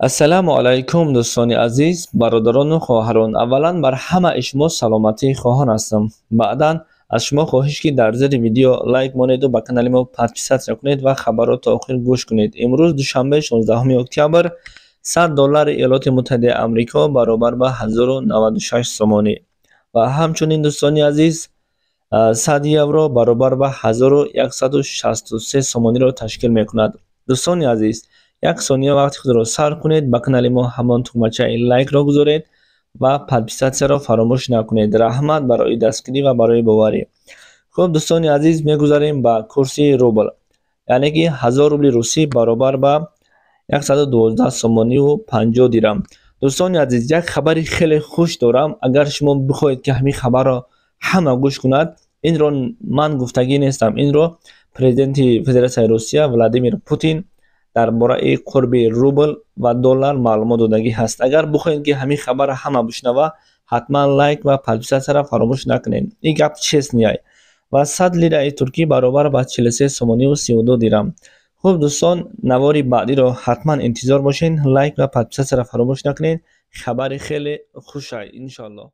Ассалому алайкум, дӯстони азиз, бародарону хоҳарон. Аввалан, бар ҳамаи шумо саломатӣ хоҳон ҳастам. Баъдан аз шумо хоҳиш, ки дар зери видео лайк монеду ба канали мо подписаться кунед ва хабарро то охир гӯш кунед. Имрӯз душанбе, 16 октябр, 100 доллари Иёлоти Муттаҳидаи Амрико баробар ба 1096 сомонӣ ва ҳамчунин, дӯстони азиз, 100 евро баробар ба 1163 сомониро ташкил мекунад. Дӯстони азиз, як сония вақти худро сарф кунед, ба канали мо ҳамон тугмачаи лайкро гузоред ва подписаться ро фаромӯш накунед. Раҳмат барои дастгирӣ ва барои боварӣ. Хуб, дӯстони азиз, мегузарем ба курси рубл, яъне ки 1000 рубли русӣ баробар ба 112 сомониву 50 дирам. Дӯстони азиз, як хабари хеле хуш дорам. Агар шумо бихоҳед, ки ҳамин хабарро ҳама гӯш кунад, инро ман гуфтагӣ нестам, инро президенти Федератсияи Русия Владимир Путин дар бораи қурби рубл ва доллар маълумот додагӣ ҳаст. Агар бихоҳед, ки ҳамин хабарро ҳама бишнава, ҳатман лайк ва подписаться ро фаромӯш накунед. Ин гап честный ай. Ва 100 лираи туркӣ баробар ба 43 сомониву 32 дирам. Хуб, дӯстон, навори баъдиро ҳатман интизор бошед, лайк ва подписаться ро фаромӯш накунед. Хабари хеле хушай, иншоаллоҳ.